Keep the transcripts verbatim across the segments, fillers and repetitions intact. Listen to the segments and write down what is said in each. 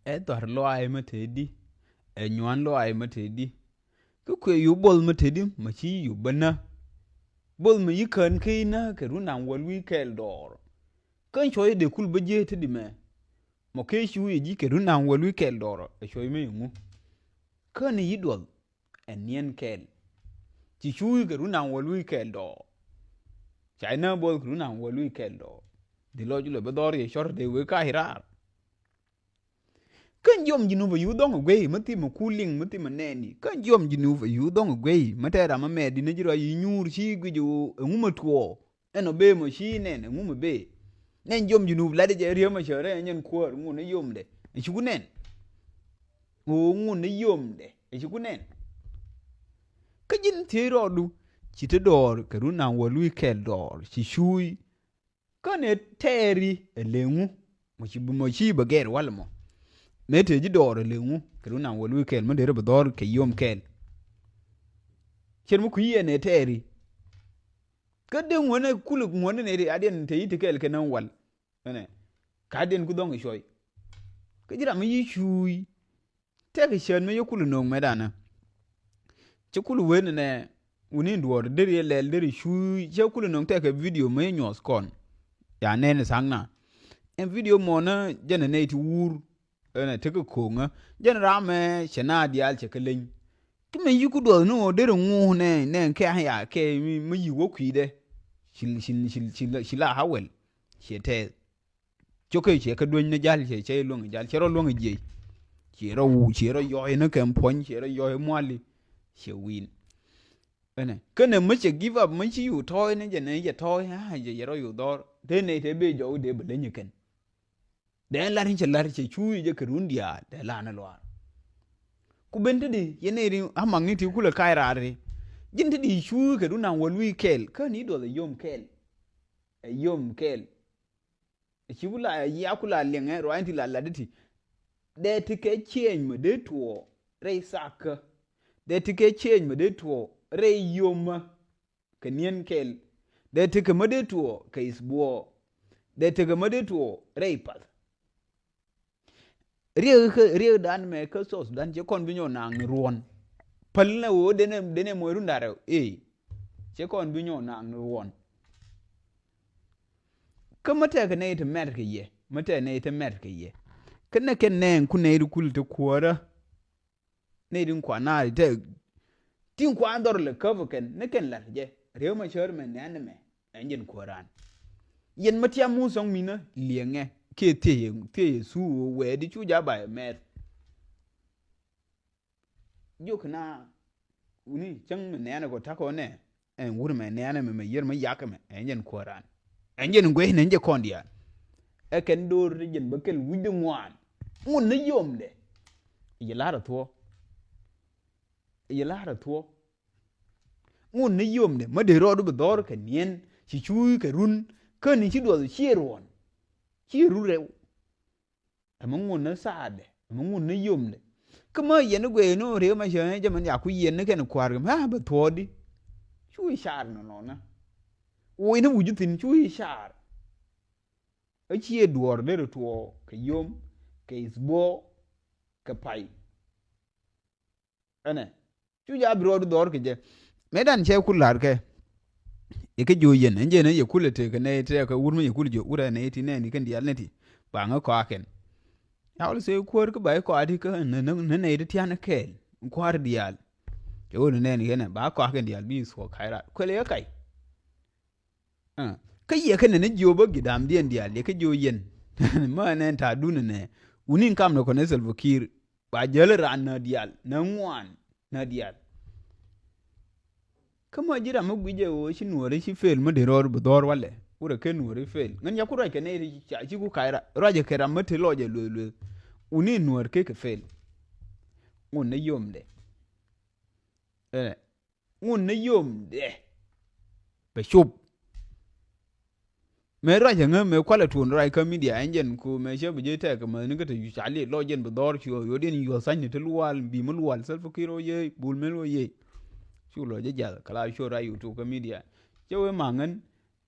Ɛ dhɔr lɔaac mä tëëdi. Ɛ nyuan lɔaac mä tëëdi. Kä kuɛ yop both mä tëëdi mä ci yop bä nä. Both mä yi kään kä inä kɛ run naŋ wäl wi̱i̱ kɛɛl dɔɔr. Kä cuɔy dee kul bä jiee te di mɛ. Mɔ kee cu yɛ ji̱ kɛ run naŋ wäl wi̱i̱ kɛɛl dɔɔr ɛ cuɔy mä yɛ ŋu. Kä ni yi duɔth ɛ niɛn kɛɛl. Ci cuuy kɛ run naŋ wäl wi̱i̱ kɛɛl dɔɔr. Ca inä both kɛ run naŋ wäl wi̱i̱ kɛɛl dɔɔr. Di lɔc lɔ bä dhɔr yɛ cɔr dee wee ka irar. Kä jiɔm Jinub a yuth dhɔŋ a guey mä thim a ku liŋ mä thim a nɛɛni. Kä jiɔm Jinub a yuth dhɔŋ a guey mä tɛɛr ram a mɛɛt di ni ji̱ rɔ yi nyuur ci guic ɛ ŋu mä tuɔɔ. Ɛn ɔ bee mɔ ci nɛn ɛ ŋu mä bee. Nɛn jiɔm Jinub lat jɛ riäm a cɛ rɛ nyɛn kuäär ŋun ni yomdɛ. Ɛ ci ku nɛn. Ŋu ŋun ni yomdɛ ɛ ci ku nɛn. Kä ji̱n thiec rɔɔdu ci te dɔɔr kɛ run naŋ wä luc kɛl dɔɔr ci cuuy. Kä nɛ tɛɛri ɛ leŋu mɔ ci mɔ ci bɛ gɛr wal mɔ. Mɛ te ji̱ dɔɔr ɛ leŋu kɛ run naŋ wä luc kɛl mä derɛ bɛ dhɔr kɛ yom kɛl. Cɛn mi kui̱ yɛ nɛ tɛɛri. Kä dee ŋuɔ̱nɛ kulɛ ŋuɔ̱nɛ nɛ ti adiɛn te yi ti kɛɛl kɛ nä wal. Ɛnɛ ka adiɛn ku dhɔŋ i̱ cuɔy. Kä ji̱ ram mi yi cuuy. Tɛk i̱ cään mi yɛ kulɛ no̱o̱ŋ mɛt anä. Cɛ kulɛ wen ɛnɛ wuni duɔɔr deri ɛ lɛl deri cuuy cɛ kulɛ no̱o̱ŋ tɛk ɛ video mi yɛ nyuɔth kɔn. Ya nɛn i̱ tha̱a̱ŋ na ɛn video mɔnä jɛn ɛ nɛy ti wuur. Ɛn a tekɛ ko̱o̱ŋä jɛn ramɛ cɛ na diaal cɛ kɛ leny. Kä mɛ yi̱ku duɔth ni ɣöö derɛ ŋuunɛ nɛ kɛ a ya kɛ mi yi̱k wä kui̱dɛ. Ci, ci, ci, ci, ci la hawɛl ciɛ tɛth. Cokɛ ciɛ kɛ dueny ni jal ciɛ cɛ luäŋ jal ciɛ rɔ luäŋ jiɛc. Ciɛ rɔ wu ciɛ rɔ yɔɔy ni kɛm puɔ̱ny ciɛ rɔ yɔɔy muali. Ciɛ wi̱i̱n. Ɛnɛ känɛ mi cɛ give up mi ci yu tɔɔy ni jɛ ni jɛ tɔɔy a jɛ jɛ rɔ yu dhɔr. Te nɛy te ben jɔw dee bɛ leny kɛn. Dee lar in cɛ lar cɛ cuuc jɛ kɛ run diaal dee lar ni luaar. Ku ben te di yɛn ɛ ri a mak ni ti kulɛ kac raar ri. Ji̱n te di cuuc kɛ run naŋ wä lui̱i̱ kɛɛl kä ni duɔth ɛ yom kɛɛl. Ɛ yom kɛɛl. Ɛ ci ku la ya ku la liɛŋɛ ruac in ti la lat di ti. Dee ti kɛ cieny mɛ dee tuɔɔ rɛy thakä. Dee ti kɛ cieny mɛ dee tuɔɔ rɛy yomä. Kɛ niɛn kɛl dee tekɛ mä dee tuɔɔ kɛ ithbuɔɔ. Dee tekɛ mä dee tuɔɔ rɛy path. Riek kä riek dan mɛ kä South Sudan cɛ kɔn bi nyɔk naŋ ni ruɔn. Päl nɛ ɣöö denɛ denɛ mɔc run darɛ ëë cɛ kɔn bi nyɔk naŋ ni ruɔn. Kä mä tɛkɛ nɛy ti mɛt kɛ yɛ mä tɛkɛ nɛy ti mɛt kɛ yɛ. Kä nɛ kɛn nɛɛŋ ku nɛy ti kul ti kuäärä. Nɛy tin kuan naar tɛ tin kuan dhɔr lɛ käp kɛn ni kɛn lat jɛ riek ma cär mɛ nɛn mɛ ɛn jɛn kuäran. Yɛn ma tiam mu thɔŋ minä liɛŋɛ kiɛ thiey thiey thu wɛɛ di cu ja ba mɛth. Jok na wuni cäŋ mɛ nɛn kɔ takɔ nɛ. Ɛn wur mɛ nɛɛnɛ mɛ mɛ yier mɛ yak mɛ ɛn jɛn kuäran. Ɛn jɛn guec nɛ ɛn jɛ kɔn diaal. Ɛ kɛn do̱r ti jɛn bä kɛl wi̱cdɛ ŋuan. Ŋun ni yomdɛ. Yɛ la̱r a thuɔ. Yɛ la̱r a thuɔ. Ŋun ni yomdɛ mä dee rɔɔdu bi dhɔr kɛ niɛn ci cuuc kɛ run. Kä ni ci duɔth ciɛ ruɔn. Ciɛ run rɛw. Ɛmɛ ŋun ni thaadɛ ɛmɛ ŋun ni yomdɛ. Kä mä yɛn ni guɛy ni ɣöö rëë ma cɛ jɛ mɛn yaku yɛn ni kɛn kua̱r kɛ mɛ bɛ thuɔɔdi. Cu i̱ car nɔnɔnä. Woi ni wuc thin cu i̱ car. Ɛ ci ɛ duɔɔr derɛ tuɔɔ kɛ yom kɛ ithbuɔ kɛ pay. Ɛnɛ cu ja bi rɔɔdu dhɔr kɛ jɛ. Mɛ dan cɛ kul la̱r kɛ. Yɛ kɛ jiö yɛn ɛn jɛn ɛ yɛ kul ɛ tëëk kɛ nɛy tëëk kɛ wur mi yɛ kul jiö wur ɛ nɛy ti nɛɛni kɛn diaal nɛ ti ba ŋä kɔakɛn. Ya wal sëë kuäär kä ba i̱ kɔaati kä nɛ nɛy ti tian kɛɛl kua̱r diaal. Cɛ wur nɛɛni kɛn ɛ ba kɔakɛn diaal bi thuɔɔk ka̱c raar kuɛl yɛ ka̱c. Kä yɛ kä nɛn jiöp bä gi̱damdiɛn diaal yɛ kä jiöp yɛn. Mä nɛn ta̱a̱ duun nɛ wuni in kam nɛ kɔn ɛ Salva Kiir. Ba jäl raan nä diaal nä ŋuan nä diaal. Kä mä ji̱ ram mä guic ɛ ɣöö ci nuɔɔri ci fel mä dee rɔɔr bi dhɔr walɛ wurɛ ken nuɔɔri fel ŋän yaku ruac kɛ nɛy ri ca ci ku kac ra ruac kɛ ram mä te lɔc ɛ lueth lueth. Wuni nuɔɔr kek kɛ fel. Ŋun ni yomdɛ. Ɛ ŋun ni yomdɛ. Bɛ cop. Mëë ruac ɛŋä mëë kualɛ tuɔn ruac kä midia ɛn jɛn ku mëë cä bi jɛ tɛk mäthni kä te cu ca liɛc lɔc jɛn bi dhɔr ci ɣöö yot yɛn yuɔth thanyni te lual bi mi lual Salva Kiir ɣöö yee Bol Mel ɣöö yee. Cu lɔ jɛ jath kɛ la cu ruac YouTube kä midia. Cä wee maŋ ŋän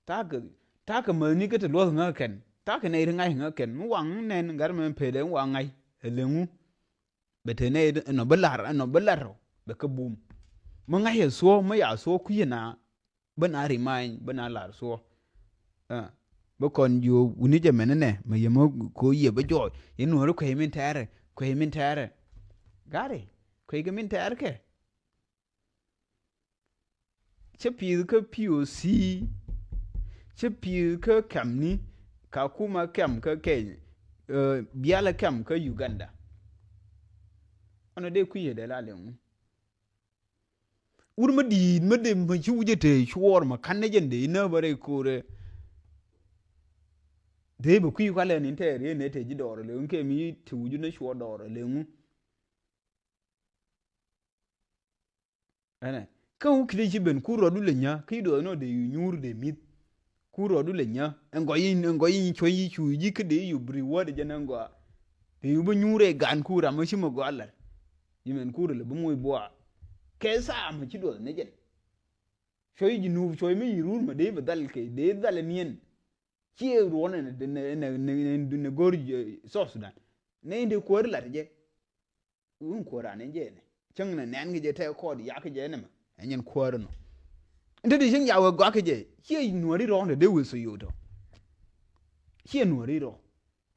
takɛ takɛ mäthni kä te luɔth ŋä kɛn takɛ nɛy ti ŋa̱c ŋä kɛn mi waŋ nɛn gat mɛ pele mi waŋ ŋa̱c. Ɛ leŋu. Bɛ te nɛy ɛnɔ bi lar, ɛnɔ bi lar rɔ bɛ kä bum. Mi ŋa̱c ɛ thuɔ̱k, mi ya thuɔ̱k kui̱ ɛna, bi na remind, bi na lar thuɔ̱k. Ɛ, bi kɔn jiö wuni jɛ mɛn nɛ, mɛ yɛ mɛ ko yɛ bi jɔɔc. Yɛ nuɔri kuec min tɛɛrɛ, kuec min tɛɛrɛ. Gari, kuec kɛ min tɛɛrɛ kɛ. Cä pi̱i̱th kä P O C, cä pi̱i̱th kä kɛmni, Kakuma kɛm kä Kenya, ɛ, Biala kɛm kä Uganda. Ɔnɔ dee kui̱ yɛ dee la liŋ. Wur mä di̱i̱t mä dee mä ci wujɛ te cuɔɔr mä kan ni jɛn dee inä bä rɛy ko̱rɛ. Dee bɛ kui̱ kualɛ ni tɛɛr yɛn ne te ji̱ dɔɔr leŋ kɛ mi te wuju ni cuɔɔr dɔɔr leŋu. Ɛnɛ kä wä ki̱dɛ ci ben kur rɔɔdu lɛ nyä kä i̱ duɔth nɔ dee yu nyuur dee mi̱th. Kur rɔɔdu lɛ nyä ɛn gɔy in, ɛn gɔy in cuɔ̱ny yi cu ji̱ kä dee yu bri wädɛ jɛn ɛn gɔaa. Dee yu bä nyuur ɛ gan kur amä ci mɛ gɔaa lar. Yi mɛn kur lɛ bä moc buaa kɛ thaam ci duɔth ni jɛn. Cuɔ̱y ji̱ nuup cuɔ̱y mi yi rur mɛ dee bɛ dhal kɛ dee dhal ɛ niɛn. Ciɛ ruɔ̱n ɛ nɛ nɛ nɛ nɛ go̱r South Sudan. Nɛ in dee kuäär lar jɛ. Wun kuäär an in jɛ nɛ cäŋ nɛ nɛn kɛ jɛ tɛ kɔɔd yak kɛ jɛ nɛ mɛ ɛ nyɛn kuäär nɔ. Inte di cäŋ ya wee gɔak kɛ jɛ ciɛ nuɔri rɔɔn te dee wee so yo̱o̱ tɔ. Ciɛ nuɔri rɔɔn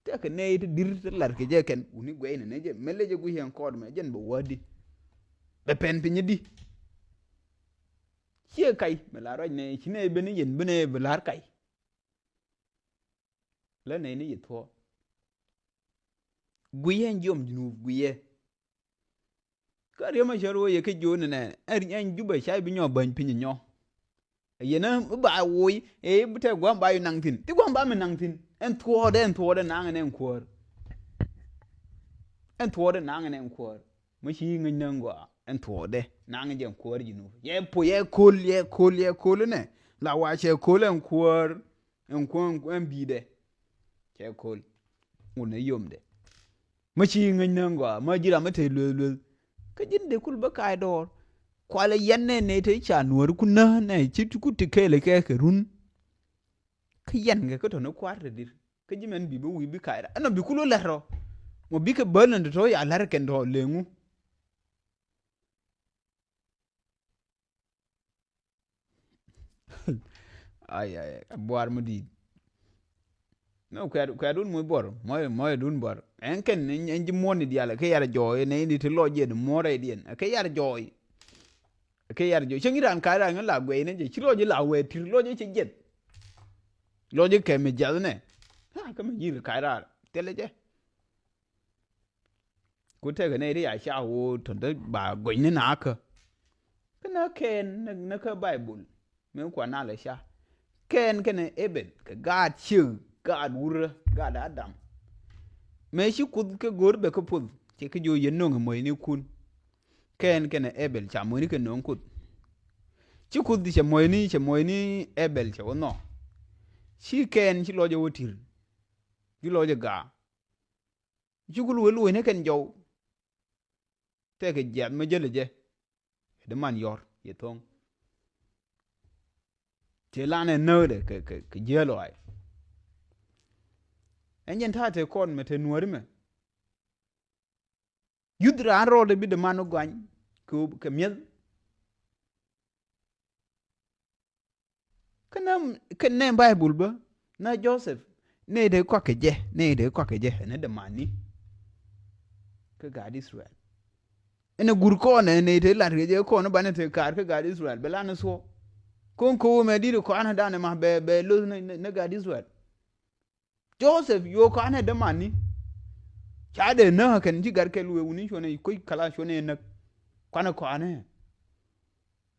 tɛ kɛ nɛy ti dir ti lar kɛ jɛ kɛn wuni guɛy nɛ nɛ jɛ mɛ lɛ jɛ gui̱c ɛn kɔɔd mɛ jɛn bɛ wäär di. Bɛ pɛn piny di. Ciɛ kay mɛ la ruac nɛ ci nɛ ben i̱ yɛn ben ɛ bɛ la̱r kay. Lä nɛy ni yɛ thuɔ̱ɔ̱. Guiyɛ ɛn jiɔm Junub guiyɛ. Kä riɛm a cär wä yɛ kä jiöönɛ nɛ ɛn ɛn Jubɛ ca bi nyɔ bäny piny nyɔ. Yɛn ɛ ba woc ɛ bi tɛ gua̱a̱m ba yɛ naŋ thi̱n ti gua̱a̱m ba mi naŋ thi̱n ɛn thuɔ̱ɔ̱dɛ ɛn thuɔ̱ɔ̱dɛ naŋ ɛn ɛn kuäär. Ɛn thuɔ̱ɔ̱dɛ naŋ ɛn ɛn kuäär. Mä ci ŋäc näŋ gɔaa ɛn thuɔ̱ɔ̱dɛ naŋ jɛ ɛn kuäär Junub yɛ po yɛ ko̱l yɛ ko̱l yɛ ko̱l inɛ la wa cɛ ko̱l ɛn kuäär. Ɛn kuäär ɛn bi̱i̱dɛ cɛ ko̱l ŋun ɛ yomdɛ. Mä ci ŋäc näŋ gɔaa mä ji̱ ram mä te lueth lueth. Kä ji̱n dee kul bä ka̱a̱c dɔɔr kualɛ yɛn nɛ nɛ te ca nuɔ̱ɔ̱ri kun nä nɛ ci ti kut ti kɛɛl kɛ kɛ run. Kä yɛn kɛ kä tɔ̱ni kua̱r te dir kä ji̱ mɛn bi bä wi̱i̱ bi ka̱a̱c ra ɛnɔ bi kul wä lɛt rɔ. Mɔ bikɛ bäl ni tɔ̱tɔ̱ ya la̱r kɛn tɔ̱ leŋu. Ai ai ai buar mi di̱i̱t. No kuɛ̈t kuɛ̈t dun muc buɔr muɔc muɔc dun buɔr ɛn kɛn ɛn ji̱ muɔ̱n ni diaal kɛ yar jɔɔy nɛ in di ti lɔc yɛn muɔ̱r rɛy diɛn kɛ yar jɔɔy. Kɛ yar jɔɔy cäŋ i̱ raan ka̱a̱c raan ŋä la guɛy nɛ jɛ ci lɔc i̱ la wɛɛt ti̱r lɔc i̱ cɛ jiɛth. Lɔc i̱ kɛ mi jiath nɛ. Kä mi yi̱r ka̱a̱c raan thilɛ jɛ. Ku tekɛ nɛy ti ya ca ɣöö tɔ̱n te ba gɔ̱ny ni naakä. Kä na kɛɛn ni kä Baibul mëë kuan nalɛ ca kɛɛn kɛnɛ Ebel kɛ gaat ciek gaat wurä gaat Adam. Mëë ci Kuoth kɛ go̱o̱r bɛ kä puɔth cɛ kä jiö yɛn no̱ŋ ɛ muɔ̱cnikun. Kɛɛn kɛnɛ Ebel ca muɔ̱cni kɛ no̱o̱ŋ Kuoth. Ci Kuoth cɛ muɔ̱cni cɛ muɔ̱cni Ebel cɛ wä nhɔk. Ci kɛɛn ci lɔcɛ wä ti̱r. Ci lɔcɛ gaak. Ci ku lueel wecni kɛn jɔw. Tɛkɛ jiath mi jäl jɛ. Di man yɔr yɛ thoŋ. Ti lan ɛ näädɛ kɛ kɛ kɛ jiäl ɔay. Ɛn jɛn ta̱a̱ te kɔn mɛ te nuääri mɛ. Yuth raan rɔɔdɛ bi dee man gɔany kɛ kɛ mi̱eth. Kä nɛ kä nɛ Baibul bä na Joseph nɛ dee kɔakɛ jɛ nɛ dee kɔakɛ jɛ ɛn dee mani. Kä gaat Israel ɛn ɛ gur kɔn ɛ nɛ te lat kɛ jɛ kɔn banɛ te kaar kä gaat Israel bɛ lan thuɔ. Kɔn ko̱o̱mɛ di̱t kɔn danɛ ma bɛ bɛ loth nɛ gaat Israel. Joseph yo̱o̱ kɔanɛ dämani. Ca dee näk kɛn ci gat kɛ luee wuni cuɔnɛ kuec kala cuɔnɛ näk. Kuanɛ kɔanɛ.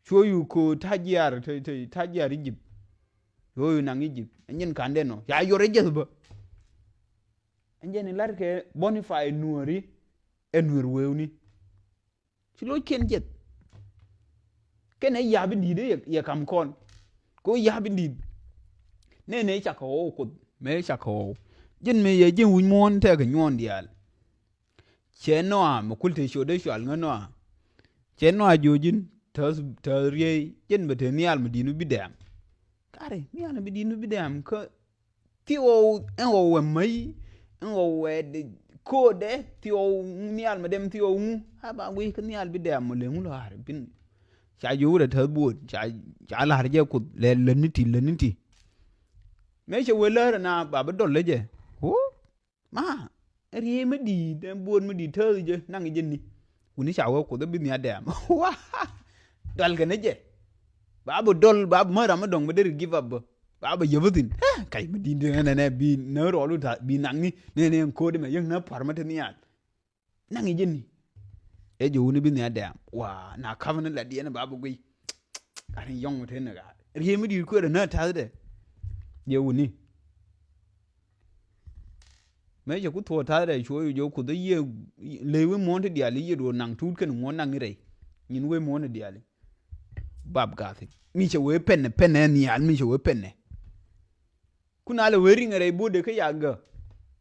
Cuɔ yu ko̱o̱ ta̱ jiaar te te ta̱ jiaar Egypt. Yo̱o̱ yu naŋ Egypt ɛn jɛn ka̱n dee nɔ ca yuɔr ɛ jiɛth bä. Ɛn jɛn in la̱r kɛ Boniface nuääri ɛ nuäär weewni. Ci lo̱ckiɛn jiɛth. Kɛnɛ ya̱p in di̱i̱t yɛ kam kɔn. Kɛ ɣöö ya̱p in di̱i̱t. Nɛnɛ cakɛ ɣɔw Kuoth mëë cakɛ ɣɔw. Ji̱n mëë yɛ ji̱n wi̱c muɔ̱ɔ̱n tɛkɛ nyuɔ̱ɔ̱n diaal. Cɛ nɔa mɛ kul te ciötdä cual ŋä nɔa. Cɛ nɔa jiö ji̱n täth täth riey ji̱n bɛ te nhial mi di̱i̱t mi bi dɛ̈ɛ̈m. Kari nhial mi di̱i̱t mi bi dɛ̈ɛ̈m kä Ti ɣɔw ɛn ɣɔw ɛ mäc ɛn ɣɔw ɛ di Ko̱dɛ thiɔw nhial mɛ dem thiɔw ŋu. A ba guiy kä nhial bi dɛm mɔ leŋ lar bin. Ca jiök rɛ täth buɔt ca, ca lar jɛ Kuoth lɛ lät ni ti lät ni ti. Mëë cɛ wee lär na ba bi dɔl lä jɛ. Wo ma riee mi di̱i̱t ɛn buɔt mi di̱i̱t täth jɛ naŋ jɛ ni. Wuni ca wee Kuoth bi nhial dɛm wa dɔl kɛ ni jɛ. Ba bi dɔl ba bi mä ram mi dɔŋ bi deri give up bä. Ba bɛ yäpä thi̱n. Kac mi di̱n di̱n nɛnɛ bi nä rɔɔlu ta̱ bi naŋni nɛnɛ ɛn ko̱o̱di mɛ yäŋ nä pua̱r mä te nhial. Naŋ i̱ jeni. Ɛ jɛ wuni bi nhial dɛm wa na ka̱pä ni la diɛn ba bɛ guiy. Kani yɔŋ mi te ni ɣaar riee mi di̱i̱t kueer nä ta̱thdɛ. Jɛ wuni. Mëë cɛ ku thuɔɔk ta̱thdɛ cuɔ̱ɔ̱c jɛ Kuoth ɛ yiëë ley wec muɔ̱ɔ̱n ti diaal i̱ yiëë duɔ̱ɔ̱r naŋ tuut kɛn ŋuɔ̱ɔ̱n naŋ i̱ rɛy. Nyin wec muɔ̱ɔ̱n ti diaal i̱ bap gathi mi cɛ wee pɛnɛ pɛnɛ nhial mi cɛ wee pɛnɛ. Kun a lɛ wee riŋ rɛy bo̱o̱dɛ kä ya gä.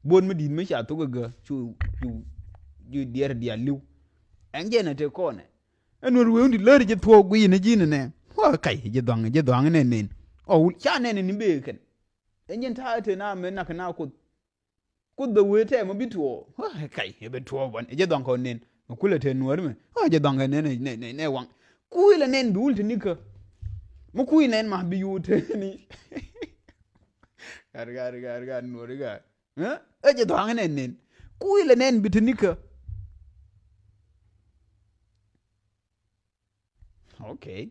Bo̱o̱d mi di̱i̱t mi ca thok ɛ gä cu cu cu diɛɛr diaal li̱w. Ɛn jɛn ɛ te kɔnɛ. Ɛn wee wee wun di lär jɛ thuɔɔk guiy ni ji̱n nɛ wa kac jɛ dhɔaŋ jɛ dhɔaŋ nɛ nen. Ɔ wul ca nɛn ni bee kɛn. Ɛn jɛn ta̱a̱ te na mɛ nak na Kuoth. Kuoth bɛ wee tɛmɛ bi tuɔɔk. Wa kac ɛ bɛ tuɔɔk bɔn ɛ jɛ dhɔaŋ kɔn nen. Mɛ kulɛ te nuɔ̱ɔ̱r mɛ wa jɛ dhɔaŋ kɛ nen nɛ nɛ nɛ waŋ. Kui̱ lɛ nɛn bi wul te nikä. Mɛ kui̱ nɛn ma bi yuur te ni. Gat gat gat gat nuɔ̱ɔ̱r gat. Ɛ jɛ dhɔaŋ nɛ nen. Kui̱ lɛ nɛn bi te nikä. Okay.